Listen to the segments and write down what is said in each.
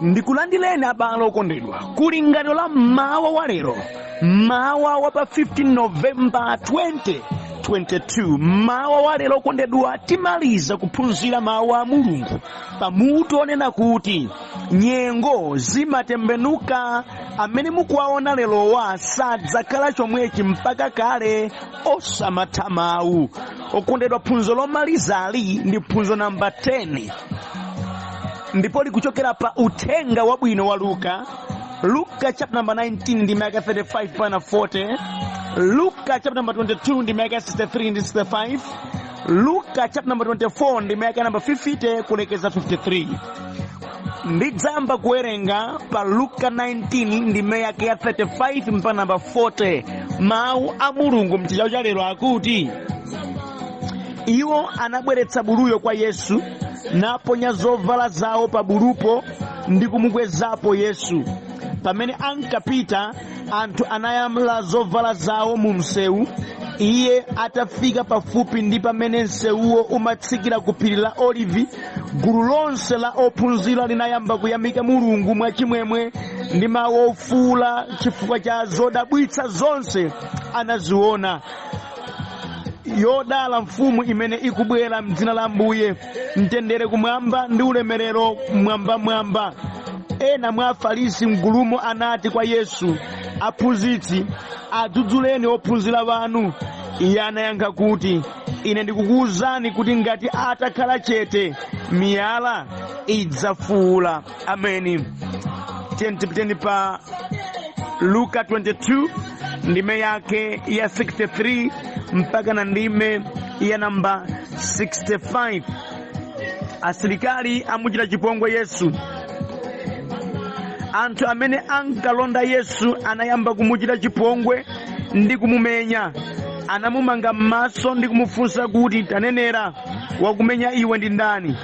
Ndikulandireni abale okondedwa ku lingaliro la mmawa wa lero, mmawa wa pa 15 Novemba 2022. Mmawa wa lero okondedwa, timaliza kuphunzira mawu a Mulungu pamutu onena kuti nyengo zimatembenuka, amene mukuwaona lerowa sadzakhala chomwechi mpaka kale, osamatha mawu. Okondedwa, phunziro lomalizali ndi phunziro namba 10 ndipo likuchokera pa Uthenga Wabwino wa Luka, Luka chapter number 19 ndime yake 35 mpaka 40, Luka chapter number 22 ndime yake 63 ndi 65, Luka chapter number 24 ndime yake namba 50 kulekeza 53. Ndidzayamba kuwerenga pa Luka 19 ndime yake ya 35 mpaka namba 40. Mawu a Mulungu mchigawo cha lero akuti, iwo anabweretsa buluyo kwa Yesu, naponya zovala zawo pa bulupo ndi kumukwezapo Yesu. Pamene ankapita, anthu anayala zovala zawo mu msewu. Iye atafika pafupi ndi pamene msewuwo umatsikira ku phiri la Olivi, gulu lonse la ophunzira linayamba kuyamika Mulungu mwachimwemwe ndi mawu ofuula chifukwa cha zodabwitsa zonse anaziona. Yodala mfumu imene ikubwera mdzina la Ambuye, mtendere kumwamba ndi ulemerero mmwambamwamba. Ena mwa Afarisi mgulumo anati kwa Yesu, Aphunzitsi, adzudzuleni ophunzira wanu. Iye anayankha kuti, Ine ndikukuwuzani kuti ngati atakhala chete, miyala idzafuula. Ameni. Tiyeni tipiteni pa Luka 22 ndime yake ya 63 mpaka na ndime ya namba 65. Asilikali amuchita chipongwe Yesu. Anthu amene ankalonda Yesu anayamba kumuchita chipongwe ndi kumumenya. Anamumanga m'maso ndi kumufunsa kuti, Tanenera, wakumenya iwe ndi ndani?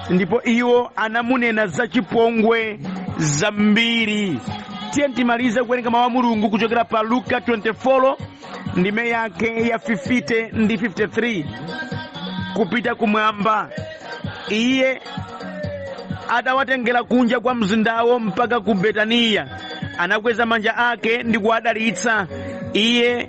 Ndipo iwo anamunena za chipongwe zambiri. Tiye timalize kuwerenga mawu a Mulungu kuchokera pa Luka 24 ndime yake ya 50 ndi 53. Kupita kumwamba. Iye atawatengera kunja kwa mzindawo mpaka ku Betaniya, anakweza manja ake ndi kuwadalitsa. Iye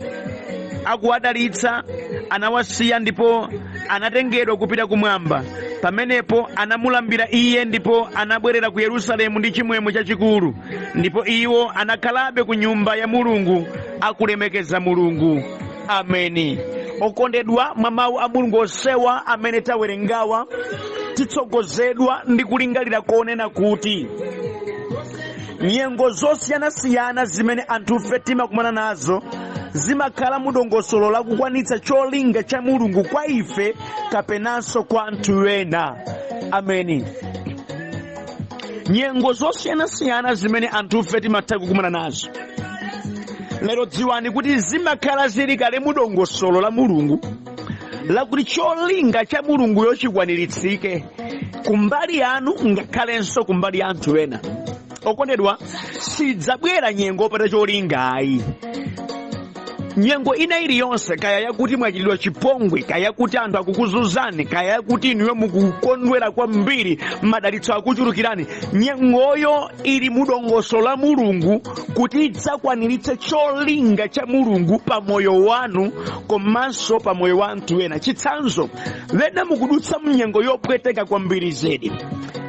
akuwadalitsa, anawasiya ndipo anatengedwa kupita kumwamba. Pamenepo anamulambira iye ndipo anabwerera ku Yerusalemu ndi chimwemwe chachikulu, ndipo iwo anakhalabe ku nyumba ya Mulungu akulemekeza Mulungu. Ameni. Okondedwa, mwa mawu a Mulungu onsewa amene tawerengawa, titsogozedwa ndi kulingalira konena kuti nyengo zosiyanasiyana zimene anthufe timakumana nazo zimakhala mu dongosolo la kukwanitsa cholinga cha Mulungu kwa ife kapenanso kwa anthu ena. Ameni. Nyengo zosiyanasiyana zimene anthufe timatha kukumana nazo lero, dziwani kuti zimakhala zili kale mu dongosolo la Mulungu lakuti cholinga cha Mulunguyo chikwaniritsike kumbali yanu ngakhalenso kumbali ya anthu ena. Okondedwa, sidzabwera nyengo opanda cholinga ayi. Nyengo ina iliyonse, kaya yakuti mwachitidwa chipongwe, kaya yakuti anthu akukuzunzani, kaya yakuti inuyo mukukondwera kwambiri, madalitso akuchulukirani, nyengoyo ili mu dongosolo la Mulungu kuti idzakwaniritse cholinga cha Mulungu pa moyo wanu komanso pa moyo wa anthu ena. Chitsanzo, wena mukudutsa mnyengo yopweteka kwambiri zedi,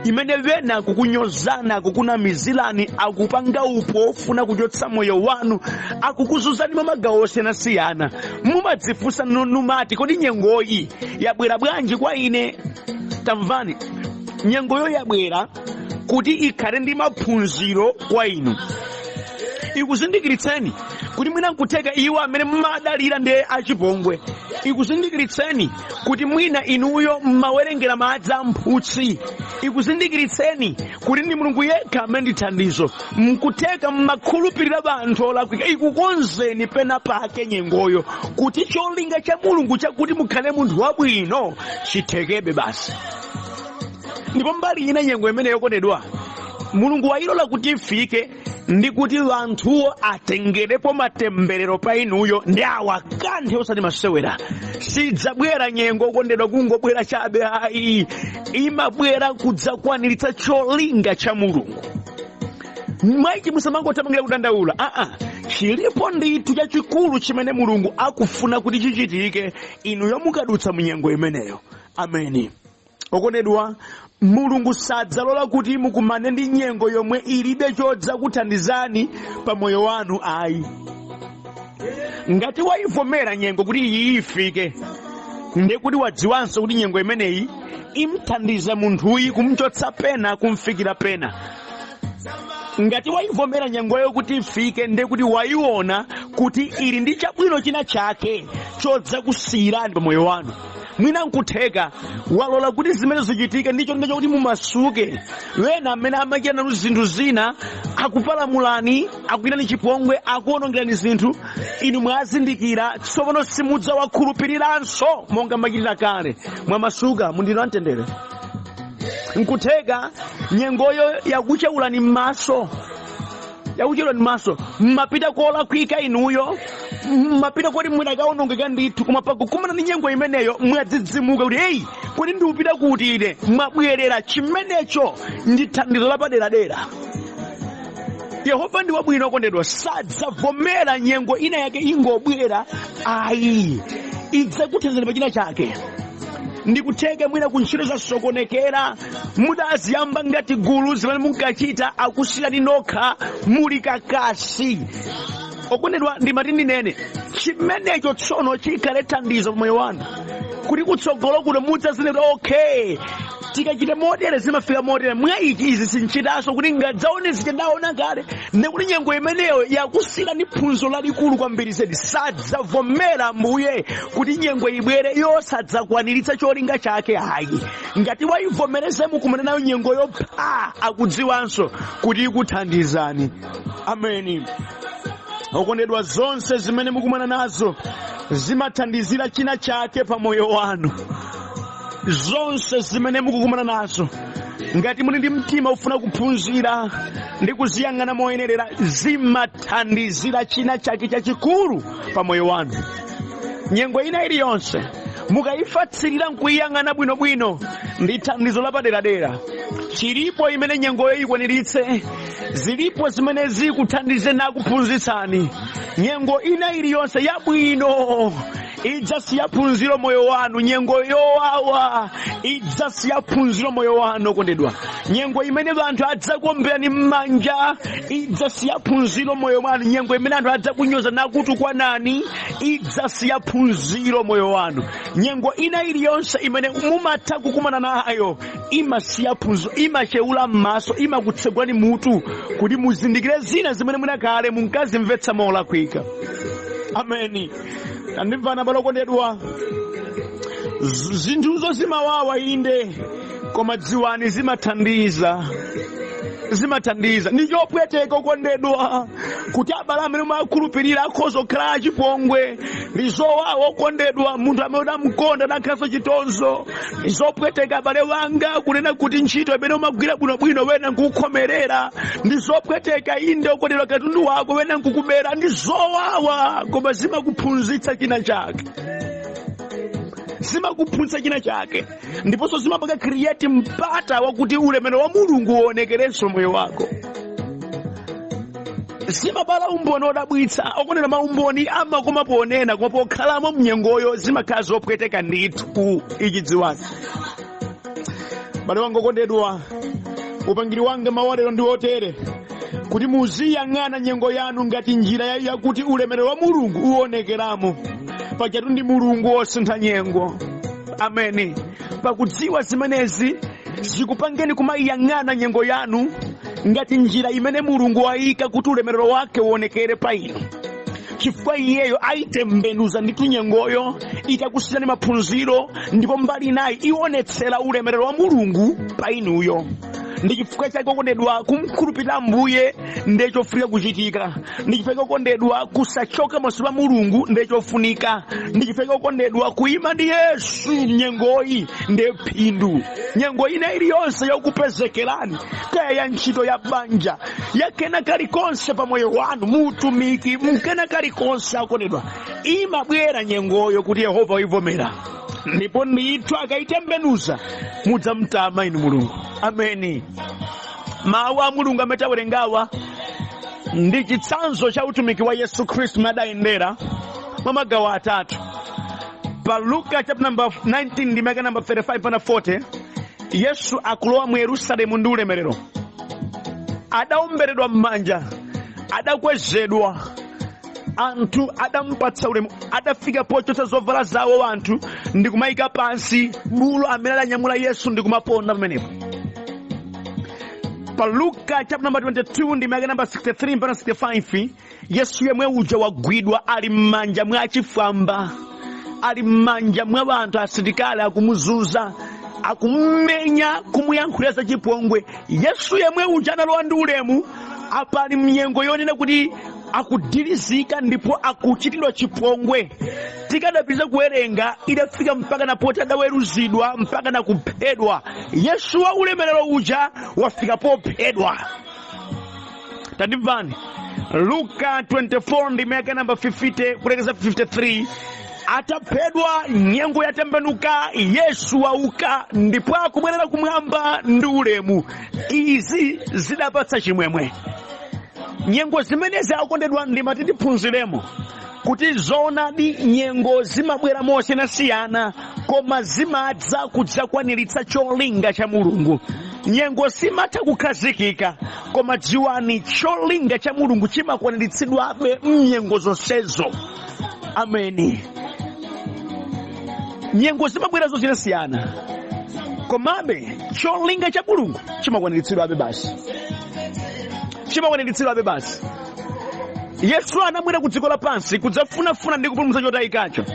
imene wena akukunyozani, akukunamizirani, akupanga upo ofuna kuchotsa moyo wanu, akukuzunzani mwa magawo osiyanasiyana. Mumadzifunsa numati, kodi nyengoyi yabwera bwanji kwa ine? Tamvani, nyengoyo yabwera kuti ikhale ndi maphunziro kwa inu, ikuzindikiritseni kuti mwina nkutheka iwo amene mmadalira ndi achipongwe, ikuzindikiritseni kuti mwina inuyo mmawerengera madzi amphutsi, ikuzindikiritseni kuti ndi Mulungu yekha amene ndi thandizo, mkutheka mmakhulupirira anthu olakwika. Ikukonzeni pena pake nyengoyo kuti cholinga cha Mulungu chakuti mukhale munthu wabwino chithekebe basi. Ndipo mbali ina, nyengo imene yokondedwa, Mulungu wayilola kuti ifike. Ndi kuti anthuwo atengerepo matemberero pa inuyo ndi awakanthe osati masewera. Sidzabwera nyengo, okondedwa, kungobwera chabe ayi, imabwera kudzakwaniritsa cholinga cha Mulungu. Mwaiki musamangothamangira kudandaula. Aa, chilipo ndithu chachikulu chimene Mulungu akufuna kuti chichitike inuyo mukadutsa munyengo imeneyo. Ameni. Okondedwa, Mulungu sadzalola kuti mukumane ndi nyengo yomwe ilibe chodzakuthandizani pa moyo wanu ayi. Ngati wayivomera nyengo kuti iyi ifike, ndiye kuti wadziwanso kuti nyengo imeneyi imthandiza munthuyi kumchotsa pena kumfikira pena. Ngati wayivomera nyengoyo kuti ifike, ndiye kuti wayiona kuti ili ndi chabwino china chake chodzakusiyirani pa moyo wanu. Mwina nkutheka walola kuti zimene zichitike ndi cholinga chakuti mumasuke. Wena amene amachita nanu zinthu zina akupalamulani, akuchitani chipongwe, akuwonongerani zinthu, inu mwazindikira tsopano simudzawakhulupiriranso monga machitira kale. Mwamasuka, mundino amtendere. Nkutheka nyengoyo yakucheulani m'maso, yakucheulani m'maso, mmapita kolakwika inuyo, mmapita koti mwinakaonongeka ndithu, koma pakukumana ndi nyengo imeneyo mwadzidzimuka kuti, "Eyi, kodi ndikupita kuti ine?" Mwabwerera. Chimenecho ndi thandizo lapaderadera. Yehova ndi wabwino, okondedwa. Sadzavomera nyengo ina yake ingobwera ayi, idzakuthandizani pa china chake. Ndikutheka mwina ku ntchito zasokonekera, mudaziyamba ngati gulu, zimene munkachita akusiyani nokha muli kakasi. Okondedwa, ndimati ndinene chimenecho tsono chikhale thandizo pa moyo wanu kuti kutsogolo kuno mudzazine kuti, "Okay, tikachita motere zimafika motere. Mwa ichi izi sinchitanso kuti ngadzaone zija ndaona kale." Ndikuti nyengo imeneyo yakusiyirani phunziro lalikulu kwambiri zedi. Sadzavomera Mbuye kuti nyengo ibwere yosadzakwaniritsa cholinga chake ayi. Ngati wayivomereza mukumana nayo nyengoyo, pha, akudziwanso kuti ikuthandizani. Ameni. Okondedwa, zonse zimene mukumana nazo zimathandizira china chake pa moyo wanu. Zonse zimene mukukumana nazo, ngati muli ndi mtima ufuna kuphunzira ndi kuziyang'ana moyenerera, zimathandizira china chake chachikulu pa moyo wanu. Nyengo ina iliyonse mukayifatsirira nkuyiyang'ana bwinobwino, ndi thandizo lapaderadera. Chilipo imene nyengoyo ikwaniritse, zilipo zimene zikuthandize nakuphunzitsani. Nyengo ina iliyonse yabwino idzasiya phunziro moyo wanu. Nyengo yowawa idzasiya phunziro moyo wanu, okondedwa. Nyengo imene anthu adzakuomberani m'manja idzasiya phunziro moyo wanu. Nyengo imene anthu adzakunyoza nakutukwanani idzasiya phunziro moyo wanu. Nyengo ina iliyonse imene mumatha kukumana nayo imasiya phunziro, imacheula m'maso, imakutsegulani mutu kuti muzindikire zina zimene mwinakale munkazimvetsa molakwika. Ameni. Tandimvana, abale okondedwa, zinthuzo zimawawa inde, koma dziwani zimathandiza, zimathandiza. Ndi chopweteka, okondedwa, kuti abale amene mumakhulupirira akhoza kukhala achipongwe. Ndi zowawa, okondedwa, munthu amene udamkonda nakhalanso chitonzo. Ndi zopweteka, abale wanga, kunena kuti ntchito imene umagwira bwinobwino wena nkukukhomerera. Ndi zopweteka inde, okondedwa, katundu wako wena nkukubera. Ndi zowawa, koma zimakuphunzitsa china chake, zimakuphunzitsa china chake, ndiponso zimapanga create mpata wakuti ulemero wa Mulungu uonekerenso moyo wako. Zimabala umboni odabwitsa, okondedwa. Maumboni amakoma ponena, koma pokhalamo mnyengoyo zimakhala zopweteka ndithu. Ichi dziwani, bale wanga okondedwa. Upangiri wanga mawa lero ndi otere kuti muziyang'ana nyengo yanu ngati njira yakuti ulemerero wa Mulungu uonekeramo. Pajatu ndi Mulungu wosintha nyengo. Ameni. Pakudziwa zimenezi zikupangeni kumayiyang'ana nyengo yanu ngati njira imene Mulungu wayika kuti ulemerero wake uonekere pa inu, chifukwa iyeyo ayitembenuza ndithu nyengoyo itakusiyani maphunziro, ndipo mbali inayi ionetsera ulemerero wa Mulungu pa inuyo. Ndi chifukwa chake, okondedwa, kumkhulupirira Ambuye ndiye chofunika kuchitika. Ndi chifukwa chake, okondedwa, kusachoka pamaso pa Mulungu ndiye chofunika. Ndi chifukwa chake, okondedwa, kuyima ndi Yesu nyengoyi ndiye phindu. Nyengo ina iliyonse yokupezekerani, kaya ya ntchito, ya banja, yakena kalikonse pa moyo wanu, muutumiki, mkena kalikonse, akondedwa, imabwera nyengoyo kuti Yehova waivomera, ndipo ndithu akaitembenuza mudzamtama inu Mulungu. Ameni. Mawu a Mulungu amene tawerengawa ndi chitsanzo cha utumiki wa Yesu Khristu madayendera mwa magawo atatu. Pa Luka chapter number 19 ndi ndime number 35 pana 40, Yesu akulowa mu Yerusalemu ndi ulemerero. Adaomberedwa m'manja, adakwezedwa, anthu adampatsa ulemu, adafika pochotsa zovala zawo anthu ndi kumayika pansi bulu amene adanyamula Yesu ndi kumaponda pamenepo. Pa Luka chapter number 22 ndi ndime number 63 mpaka 65, Yesu yemwe uja wagwidwa, ali m'manja mwa achifwamba, ali m'manja mwa anthu asilikali, akumuzunza, akummenya, kumuyankhulira za chipongwe. Yesu yemwe uja analowa ndi ulemu, apa ali mnyengo yonena kuti akudirizika ndipo akuchitidwa chipongwe. Tikadapita kuwerenga, idafika mpaka na poti adaweruzidwa mpaka na kuphedwa. Yesu wa ulemerero uja wafika pophedwa. Tandimvani, Luka 24 ndi ndime namba 50 kulekeza 53. Ataphedwa, nyengo yatembenuka, Yesu wauka ndipo akubwerera kumwamba ndi ulemu. Izi zidapatsa chimwemwe. Nyengo zimenezi, akondedwa, ndimati tiphunziremo kuti zoonadi nyengo zimabwera mosiyanasiyana, koma zimadza kudzakwaniritsa cholinga cha Mulungu. Nyengo simatha kukhazikika, koma dziwani, cholinga cha Mulungu chimakwaniritsidwabe mnyengo zonsezo. Ameni. Nyengo zimabwera zosiyanasiyana, komabe cholinga cha Mulungu chimakwaniritsidwabe basi, chimakwaniritsidwabe basi. Yesu anabwera ku dziko lapansi kudzafunafuna ndi kupulumutsa chotayikacho.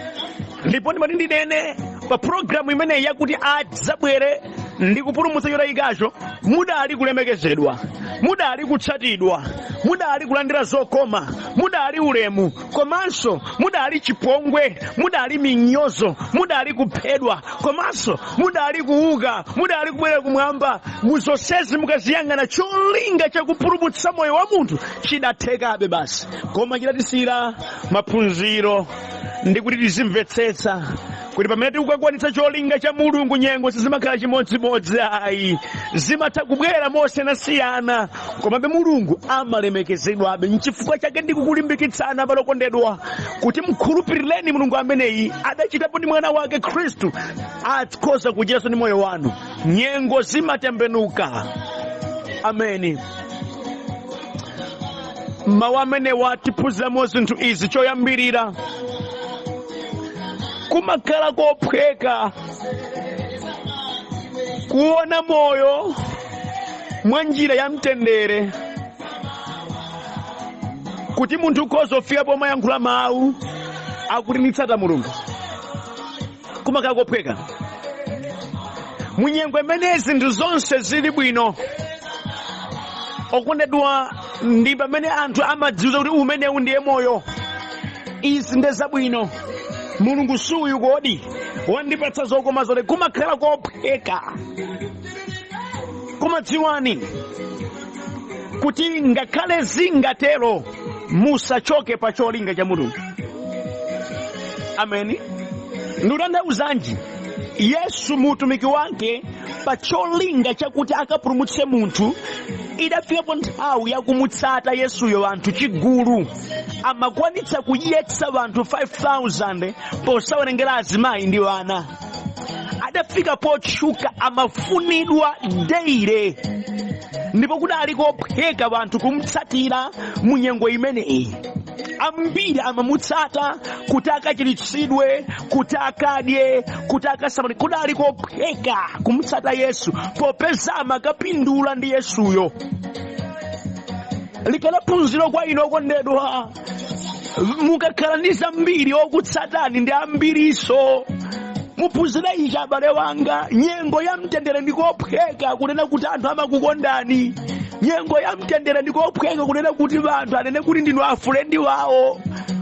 Ndipo ndimati ndinene pa pulogalamu imeneyi yakuti adzabwere ndi kupulumutsa chotayikacho, mudali kulemekezedwa, mudali kutsatidwa, mudali kulandira zokoma, mudali ulemu, komanso mudali chipongwe, mudali minyozo, mudali kuphedwa, komanso mudali kuuka, mudali kubwerera kumwamba. Muzonsezi mukaziyang'ana, cholinga chakupulumutsa moyo wa munthu chidathekabe basi, koma chidatisiyira maphunziro ndi kuti tizimvetsetsa kuti pamene tikukakwanitsa cholinga cha Mulungu, nyengo sizimakhala chimodzimodzi ayi, zimatha kubwera mosiyanasiyana, komabe Mulungu amalemekezedwabe. Nchifukwa chake ndikukulimbikitsana palokondedwa kuti mkhulupirireni Mulungu ameneyi adachitapo ndi mwana wake Khristu, akhoza kuchitanso ndi moyo wanu. Nyengo zimatembenuka. Ameni. Mawu amenewa tiphunziramo zinthu izi. Choyambirira, kumakhala kophweka kuona moyo mwa njira ya mtendere, kuti munthu ukhoza kufika pomayankhula mawu akuti "Nditsata Mulungu". Kumakhala kophweka munyengo imene zinthu zonse zili bwino, okondedwa, ndi pamene anthu amadziwuza kuti umenewu ndiye moyo, izi ndi zabwino, Mulungu suyu kodi wandipatsa zokoma zote. Kumakhala kophweka. Koma dziwani kuti ngakhale zingatero, musachoke pa cholinga cha Mulungu. Ameni. Ndikutanthauzanji? Yesu muutumiki wake, pa cholinga chakuti akapulumutse munthu, idafikapo nthawi yakumutsata Yesuyo anthu chigulu, amakwanitsa kudyetsa anthu 5000 posawerengera azimayi ndi ana. Adafika potchuka, amafunidwa daily, ndipo kudali kophweka anthu kumutsatira mu nyengo imeneyi. Ambiri amamutsata kuti akachiritsidwe, kuti akadye, kuti akasamale. Kudali kophweka kumutsata Yesu popeza amakapindula ndi Yesuyo. Likhala phunziro kwa inu okondedwa, mukakhala ndi zambiri, okutsatani ndi ambiriso. Muphunzire ichi, abale wanga, nyengo ya mtendere ndikophweka kunena kuti anthu amakukondani. Nyengo ya mtendere ndikophweka kunena kuti anthu anene kuti ndinu afulendi wawo,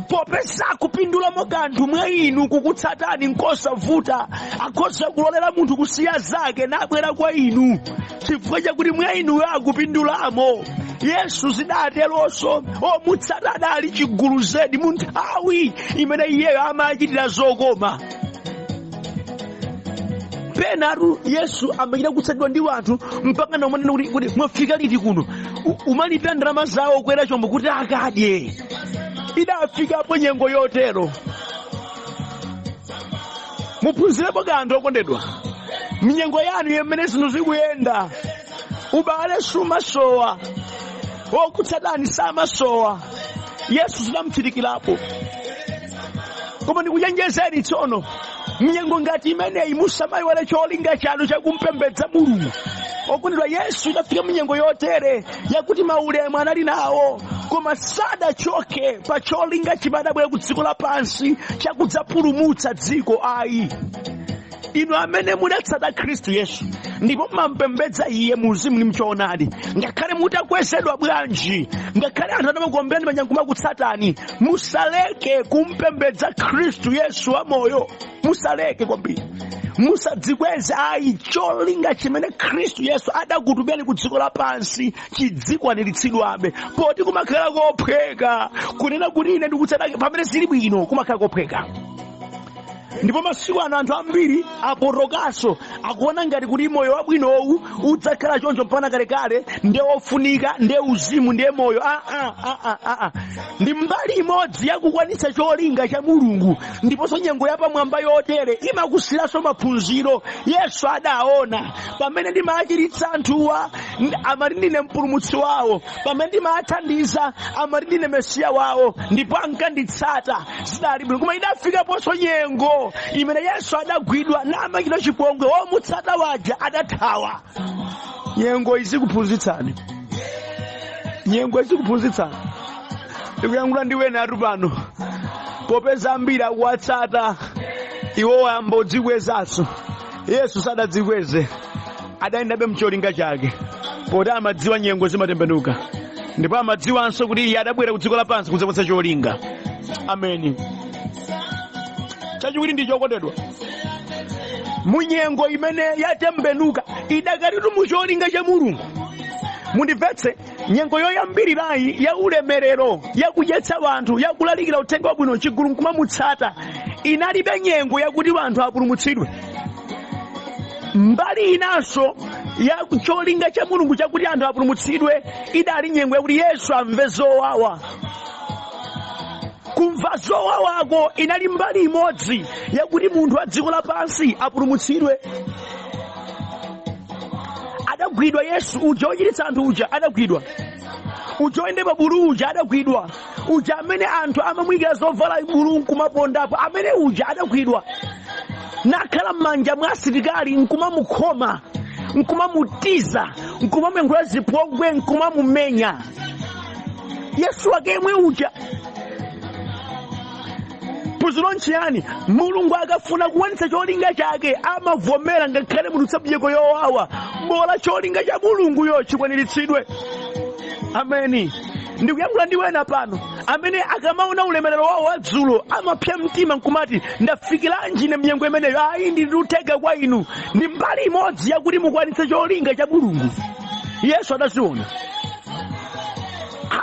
popeza akupindulamo kanthu mwa inu. Kukutsatani nkosavuta. Akhoza kulolera munthu kusiya zake nabwera kwa inu chifukwa chakuti mwa inuyo akupindulamo. Yesu zidateronso, omutsata adali chigulu zedi mu nthawi imene iyeyo amachitira zokoma. Penatu Yesu amachita kutsatidwa ndi anthu mpaka namanena kuti mwafika liti kuno? Umalipira ndalama zawo kwera chombo kuti akadye. Idafikapo nyengo yotero. Muphunzirepo kanthu, okondedwa. Mnyengo yanu yemene zinthu zikuyenda, ubale sumasowa, okutsatani samasowa. Yesu zidamuchitikirapo. Koma ndikuchenjezeni tsono, mnyengo ngati imeneyi musamayiwale cholinga chanu chakumpembedza Mulungu. Okondedwa, Yesu idafika mnyengo yotere yakuti maulemu anali nawo, koma sadachoke pa cholinga chimene adabwera ku dziko lapansi chakudzapulumutsa dziko ayi. Inu amene mudatsata Khristu Yesu ndipo mumampembedza iye mu uzimu ndi mchoonadi, ngakhale mutakwezedwa bwanji, ngakhale anthu atamakuombera ndi manja nkumakutsatani, musaleke kumpembedza Khristu Yesu wamoyo. Musaleke kwambiri, musadzikweze ayi. Cholinga chimene Khristu Yesu adakutumani ku dziko lapansi chidzikwaniritsidwabe. Poti kumakhala kophweka kunena kuti ine ndikutsata pamene zili bwino, kumakhala kophweka. Ndipo masiku ano anthu ambiri apotokanso, akuona ngati kuti moyo wabwinowu udzakhala choncho mpaka kalekale, ndiye wofunika, ndiye uzimu, ndiye moyo. Ah, ah, ah, ah, ah, ah. Ndi mbali imodzi yakukwanitsa cholinga cha Mulungu. Ndiponso nyengo yapamwamba yotere imakusiranso maphunziro. Yesu adaona, pamene ndimachiritsa anthuwa amati ndine mpulumutsi wawo, pamene ndimathandiza amati ndine Mesiya wawo, ndipo ankanditsata, zidali bwino. Koma idafikaponso nyengo imene Yesu adagwidwa namachita chipongwe, omutsata waja adathawa. Nyengo izikuphunzitsani, nyengo izikuphunzitsani. Ndikuyankhula ndi wena atu pano, popeza ambiri akuwatsata iwo ayamba kudzikwezanso. Yesu sadadzikweze, adayendabe mcholinga chake, poti amadziwa nyengo zimatembenuka, ndipo amadziwanso kuti iye adabwera ku dziko lapansi kudzapatsa cholinga. Ameni. Chachiwiri ndi chokondedwa, munyengo imene yatembenuka idakalitu mucholinga cha Mulungu. Mundimvetse, nyengo yoyambirirayi ya ulemerero, yakudyetsa wanthu, yakulalikira uthenga wabwino, chigulu nkumamutsata, inalibe nyengo yakuti wanthu apulumutsidwe. Mbali inanso ya cholinga cha Mulungu chakuti anthu apulumutsidwe idali nyengo yakuti Yesu amve zowawa. Kumva zowawako inali mbali imodzi yakuti munthu wa dziko lapansi apulumutsidwe. Adagwidwa Yesu uja wochiritsa anthu uja adagwidwa, uja woyenda pa bulu uja adagwidwa, uja amene anthu amamuyikira zovala bulu nkumapondapo, amene uja adagwidwa nakhala m'manja mwa asilikali, nkumamukhoma, nkumamutiza, nkumamuyankhula zipongwe, nkumamumenya. Yesu wake yemwe uja. Phunziro nchiyani? Mulungu akafuna kuwanitsa cholinga chake amavomera ngakhale mudutsa mnyengo yowawa, bola cholinga cha Mulunguyo chikwaniritsidwe. Ameni. Ndikuyankhula ndi wena pano amene akamaona ulemerero wawo wadzulo amapsa mtima nkumati, ndafikiranji ine mnyengo imeneyo? Ayi, ndikutega kwa inu, ndi mbali imodzi yakuti mukwanitse cholinga cha Mulungu. Yesu adaziona.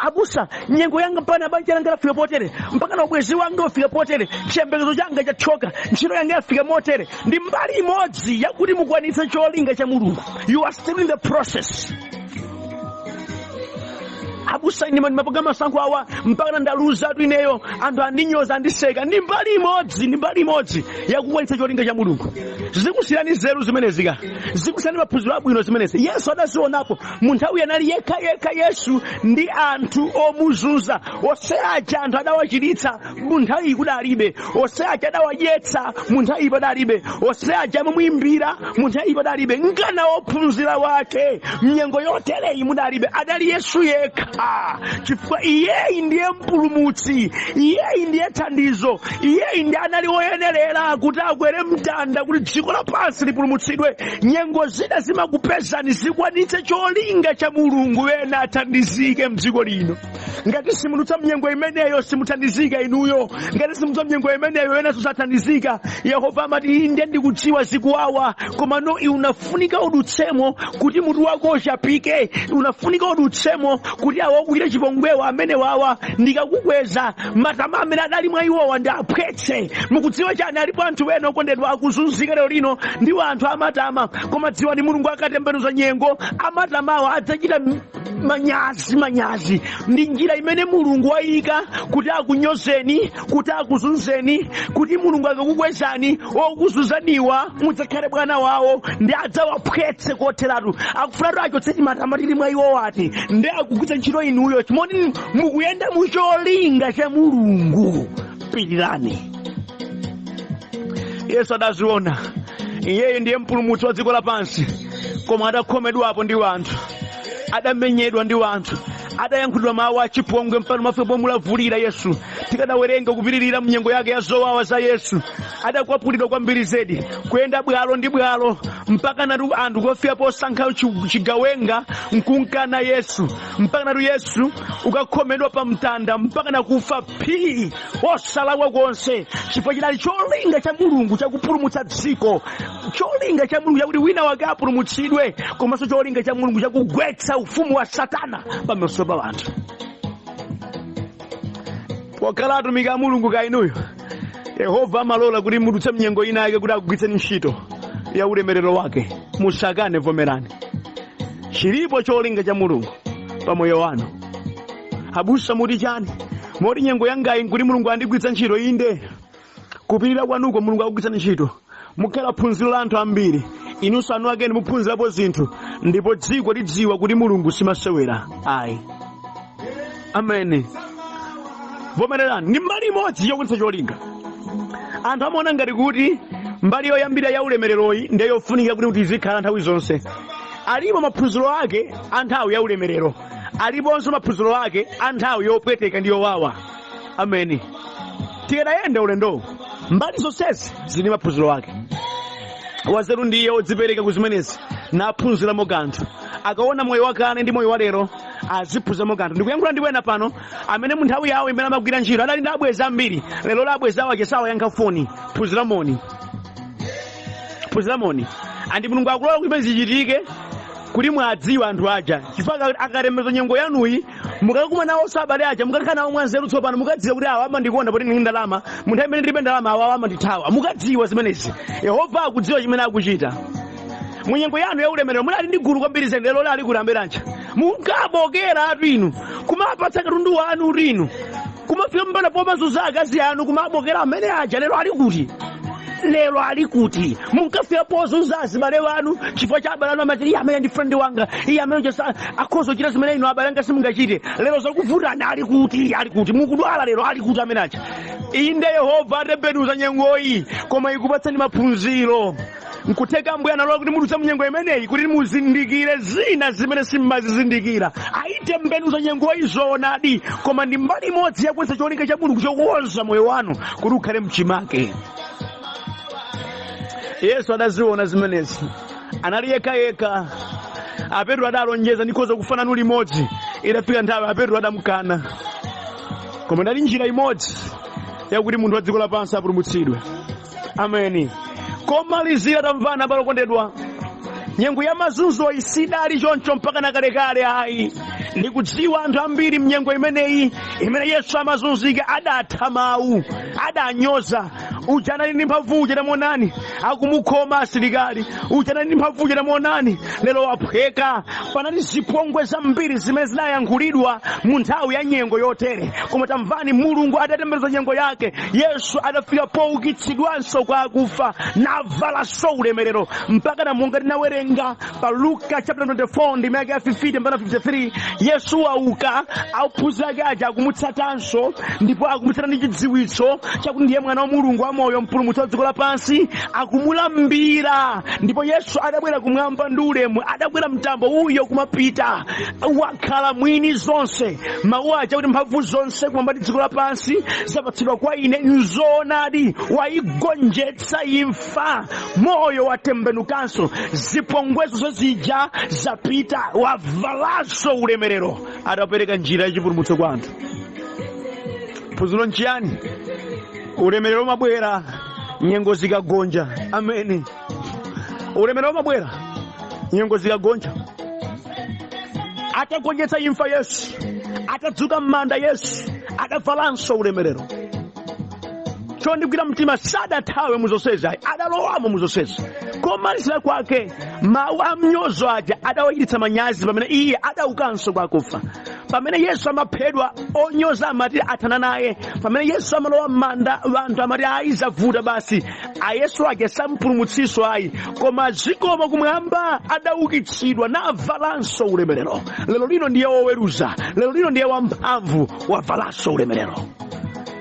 Abusa, nyengo yanga mpaka banja langa lafika potere, mpaka na ubwenzi wanga wafika potere, chiyembekezo changa chathyoka, ntchito yanga yafika motere, ndi mbali imodzi yakuti mukwanitse cholinga cha Mulungu. You are still in the process. Abusa, ine ndimapanga masankho awa mpaka ndaluzatu ineyo, anthu andinyoza, andiseka, ndi mbali imodzi, ndi mbali imodzi yakukwanitsa cholinga cha Mulungu. Zikusiyani zeru zimenezi ka, zikusiyani maphunziro abwino zimenezi. Yesu adazionapo. Mu nthawi anali yekha yekha Yesu ndi anthu omuzunza onse aja. Anthu adawachiritsa, mu nthawi iyi kudalibe. Onse aja adawadyetsa, mu nthawi iyi padalibe. Onse aja amamuimbira, mu nthawi iyi padalibe. Ngana ophunzira wake, mnyengo yotereyi mudalibe. Adali Yesu yekha. Yekha, chifukwa iyeyi ndiye mpulumutsi, iyeyi ndiye thandizo, iyeyi ndiye anali woyenerera kuti akwere mtanda kuti dziko lapansi lipulumutsidwe. Nyengo zina zimakupezani zikwanitse cholinga cha Mulungu, ena athandizike mdziko lino. Ngati simudutsa mnyengo imeneyo, simuthandizika inuyo. Ngati simudutsa mnyengo imeneyo, enanso sathandizika. Yehova amati, "Inde, ndikudziwa zikuwawa, koma no, unafunika udutsemo kuti mutu wako uchapike. Unafunika udutsemo kuti awa okuchita chipongwewa amene wawa, ndikakukweza, matama amene adali mwa iwowa ndi aphwetse." Mukudziwa chani? Alipo anthu ena okondedwa akuzunzika lero lino, ndiwo anthu amatama. Koma dziwani, Mulungu akatembenuza nyengo, amatamawa adzachita manyazi. Manyazi ndi njira imene Mulungu wayika kuti akunyozeni, kuti akuzunzeni, kuti Mulungu akakukwezani, okuzunzaniwa mudzakhale bwana wawo ndi adzawaphwetse kotheratu. Akufunatu achotse timatama tili mwa iwo, wati ndi akugwiritsa ntchito inuyo. Chimoti mukuyenda mucholinga cha Mulungu, pirirani. Yesu adaziona, iyeyo ndiye mpulumutsi wa dziko lapansi, koma adakhomedwapo ndi wanthu, adamenyedwa ndi wanthu, adayankhulidwa mawu achipongwe mpano mafika pomulavulira Yesu. Tikadawerenga kupitirira mnyengo yake ya zowawa za Yesu, adakwapulidwa kwambiri zedi, kuyenda bwalo ndi bwalo, mpaka natu anthu kufika posankha chigawenga nkunkana Yesu, mpaka natu Yesu ukakhomedwa pa mtanda mpaka nakufa phii, osalakwa konse, chifukwa chinali cholinga cha Mulungu chakupulumutsa dziko, cholinga cha Mulungu chakuti wina wake apulumutsidwe, komanso cholinga cha Mulungu chakugwetsa ufumu wa Satana pamaso pa anthu. Pokhala atumiki a Mulungu ka inuyo, Yehova amalola kuti mudutse mnyengo ina yake kuti akugwiritseni ntchito ya ulemerero wake. Musakane, vomerani. Chilipo cholinga cha Mulungu pa moyo wanu. "Abusa, muti chani? Moti nyengo yangayi nkuti Mulungu andigwiritsa ntchito?" Inde, kupirira kwanuko Mulungu akugwiritsani ntchito. Mukhala phunziro la anthu ambiri, inunso anu akeni muphunzirapo zinthu, ndipo dziko lidziwa kuti Mulungu simasewera ayi. Ameni. Vomererani, ndi mbali imodzi yokwanitsa cholinga. Anthu amaona ngati kuti mbali yoyambira ya ulemereroyi ndiye yofunika kuti tizikhala nthawi zonse. Alipo maphunziro ake a nthawi ya ulemerero, aliponso maphunziro ake a nthawi yopweteka ndi yowawa. Ameni. Tikadayenda ulendowu, mbali zonsezi zili maphunziro ake. Wazeru ndiye wodzipereka ku zimenezi naphunziramo kanthu. Akaona moyo wakale ndi moyo wa lero, aziphunziramo kanthu. Ndikuyankhula ndi wena pano amene mu nthawi yawo imene amagwira ntchito adali ndi abwenzi ambiri. Lero la abwenzi awo achesawa yankha foni. Phunziramoni, phunziramoni. Andi Mulungu akulola kuti zimene zichitike kuti mwadziwa anthu aja, chifukwa akatembenuza nyengo yanuyi, mukakumana nawo abale aja, mukakhala nawo mwanzeru tsopano, mukadziwa kuti awa amandikonda poti ndili ndalama, mu nthawi imene ndilibe ndalama awa amandithawa. Mukadziwa zimenezi. Yehova akudziwa chimene akuchita. Munyengo yanu ya ulemerero munali ndi gulu kwambiri zedi, lero lali kulamberancha munkabokera atu inu, kumapatsa katundu wanu inu, kumafika mpaka pomazunza akazi anu, kumabokera amene aja. Lero ali kuti? Lero ali kuti? Munkafika pozunza azibale wanu chifukwa cha abale anu amati, "Iye amene ndi friend wanga, iye amene chesa akhoza kuchita zimene inu abale anga simungachite." Lero zakuvutani, ali kuti? Ali kuti? Mukudwala lero, ali kuti amene aja? Inde, Yehova atembenuza nyengoyi, koma ikupatsani maphunziro. Nkutheka Ambuye analola kuti mudutse munyengo imeneyi kuti muzindikire zina zimene simmazizindikira. Ayitembenuza nyengoyi zoonadi, koma ndi mbali imodzi yakweza cholinga cha Mulungu chokonza moyo wanu kuti ukhale mchimake. Yesu adaziona zimenezi, anali yekhayekha. Apetro adalonjeza, "Ndikhoza kufa nanu limodzi." Idafika nthawi Apetro adamkana, koma ndali njira imodzi yakuti munthu wa dziko lapansi apulumutsidwe. Ameni. Komalizira, tamvana abale okondedwa, nyengo ya mazunzo isidali choncho mpaka nakalekale ayi. Ndikudziwa anthu ambiri mnyengo imeneyi imene Yesu amazunzika adatha mawu, adanyoza. "Uja anali ndi mphamvu uja, tamuonani akumukhoma asilikali. Uja anali ndi mphamvu uja, tamuonani lero waphweka." Panali zipongwe zambiri zimene zinayankhulidwa mu nthawi ya nyengo yotere. Koma tamvani, Mulungu adatembenuza nyengo yake. Yesu adafika poukitsidwanso kwa akufa, navalanso ulemerero, mpaka na monga tinawerenga pa Luka chapter 24 ndime yake ya 50 mpaka 53, Yesu wauka, ophunzira ake aja akumutsatanso, ndipo akumutsata ndi chidziwitso chakuti ndiye mwana wa Mulungu. moyo, mpulumutsi wa dziko lapansi, akumulambira. Ndipo Yesu adabwera kumwamba ndi ulemu, adakwera mtambo uyo kumapita, wakhala mwini zonse. Mawu aja kuti mphamvu zonse kumwamba ndi dziko lapansi zapatsidwa kwa ine, nzoonadi. Wayigonjetsa imfa, moyo watembenukanso, zipongwezo zozija zapita, wavalanso ulemerero, adapereka njira yachipulumutso kwa anthu. Phunziro nchiyani? Ulemerero umabwera nyengo zikagonja. Ameni. Ulemerero umabwera nyengo zikagonja. Atagonjetsa imfa Yesu, atadzuka m'manda Yesu, adavalanso ulemerero. Chondigwira mtima, sadathawe mu zonsezi ayi, adalowamo mu zonsezi. Komalizira kwake, mawu a mnyozo aja adawachititsa manyazi pamene iye adaukanso kwa akufa. Pamene Yesu amaphedwa, onyoza amati athana naye. Pamene Yesu amalowa m'manda, anthu amati ayi, zavuta basi, ayesu ake sampulumutsiso ayi. Koma zikomo kumwamba, adaukitsidwa navalanso ulemerero. Lero lino ndiye woweruza, lero lino ndiye wamphamvu, wavalanso ulemerero.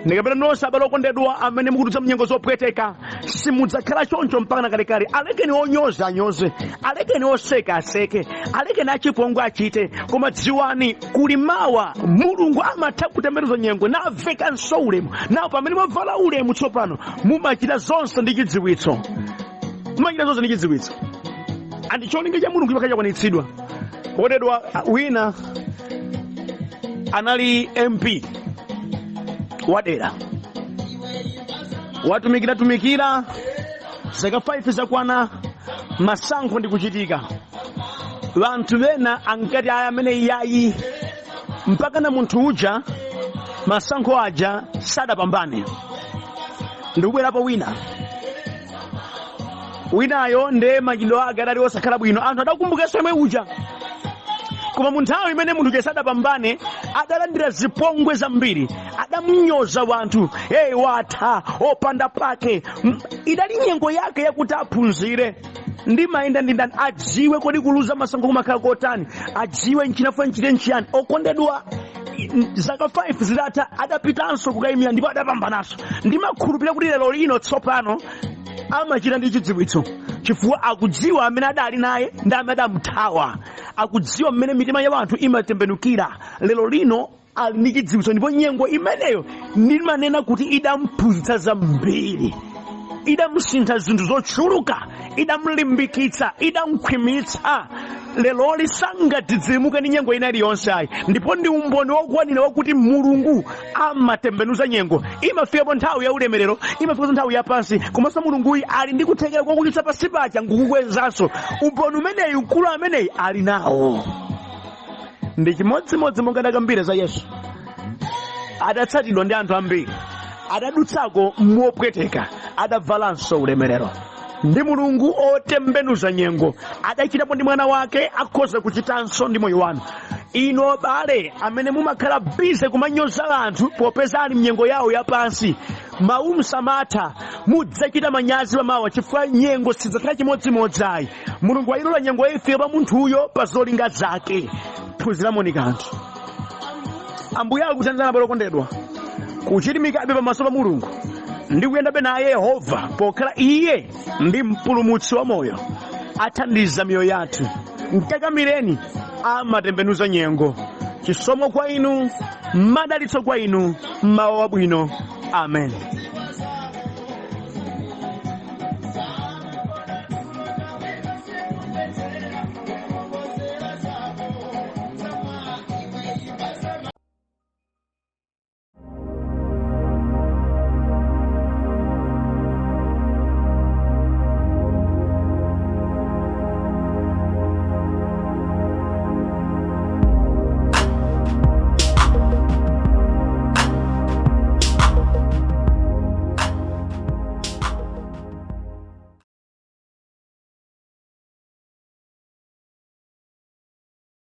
Ndikapita nonse abale okondedwa amene mukudutsa mnyengo zopweteka, simudzakhala choncho mpaka nakalekale. Alekeni onyoza anyoze, alekeni oseka aseke, alekeni achipongwe achite, koma dziwani kuli mawa. Mulungu amatha kutembenuza nyengo navekanso ulemu. Nawo pamene mwavala ulemu tsopano, mumachita zonse ndi chidziwitso, mumachita zonse ndi chidziwitso, and cholinga cha Mulungu chimakhala chakwanitsidwa. Wodedwa, wina anali MP wadera, watumikira tumikira zaka 5 zakwana, masankho ndi kuchitika. Vanthu bena ankati aya amene iyayi, mpaka na munthu uja masankho aja sadapambane. Ndikubwerapo wina, winayo nde machitidwe ake adali osakhala bwino, anthu adakumbukanso yemwe uja. Koma mu nthawi imene munthu uja sadapambane, adalandira zipongwe zambiri, adamunyoza wanthu, hey, watha opanda pake. Idali nyengo yake yakuti aphunzire ndimayenda ndi ndani, adziwe kodi kuluza masankho kumakhala kotani, adziwe nchinafa nchite nchiyani. Okondedwa, zaka 5 zitatha adapitanso kukayimira ndipo adapambananso. Ndimakhulupirira kuti lero lino tsopano amachita ndi chidziwitso, chifukwa akudziwa amene adali naye ndi amene adamuthawa, akudziwa mmene mitima ya anthu imatembenukira. Lero lino ali ndi chidziwitso, ndipo nyengo imeneyo ndimanena kuti idamphunzitsa zambiri, idamsintha zinthu zochuluka, idamlimbikitsa, idamkhwimitsa. Leloli sangadzidzimuke ndi nyengo ina iliyonse ayi, ndipo ndi umboni wokwanira wakuti Mulungu amatembenuza nyengo. Imafikapo nthawi ya ulemerero, imafikapo nthawi yapansi, komanso Mulunguyi ali ndi kuthekera kwakuchotsa pansi paja nkukukwezanso. Umboni umeneyu mkulu ameneyi ali nawo. Ndi chimodzimodzi monga adakambira za Yesu, adatsatidwa ndi anthu ambiri, adadutsako mopweteka, adavalanso ulemerero. Ndi Mulungu otembenuza nyengo, adachitapo ndi mwana wake, akhoza kuchitanso ndi moyo wanu. Inu abale amene mumakhala busy kumanyoza anthu popeza ali mnyengo yawo yapansi, mawu msamatha, mudzachita manyazi pamawa, chifukwa nyengo sidzakhala chimodzimodzi ayi. Mulungu wayilola nyengo ifike pa munthuyo pa zolinga zake. Phunziramoni kanthu. Ambuye akuthandizana, abale okondedwa, kuchilimikabe pamaso pa Mulungu ndi kuyendabe naye Yehova, pokhala iye ndi mpulumutsi wa moyo, athandiza miyoyo yathu. Mkakamireni, amatembenuza nyengo. Chisomo kwa inu, madalitso kwa inu, mawa wabwino. Amen.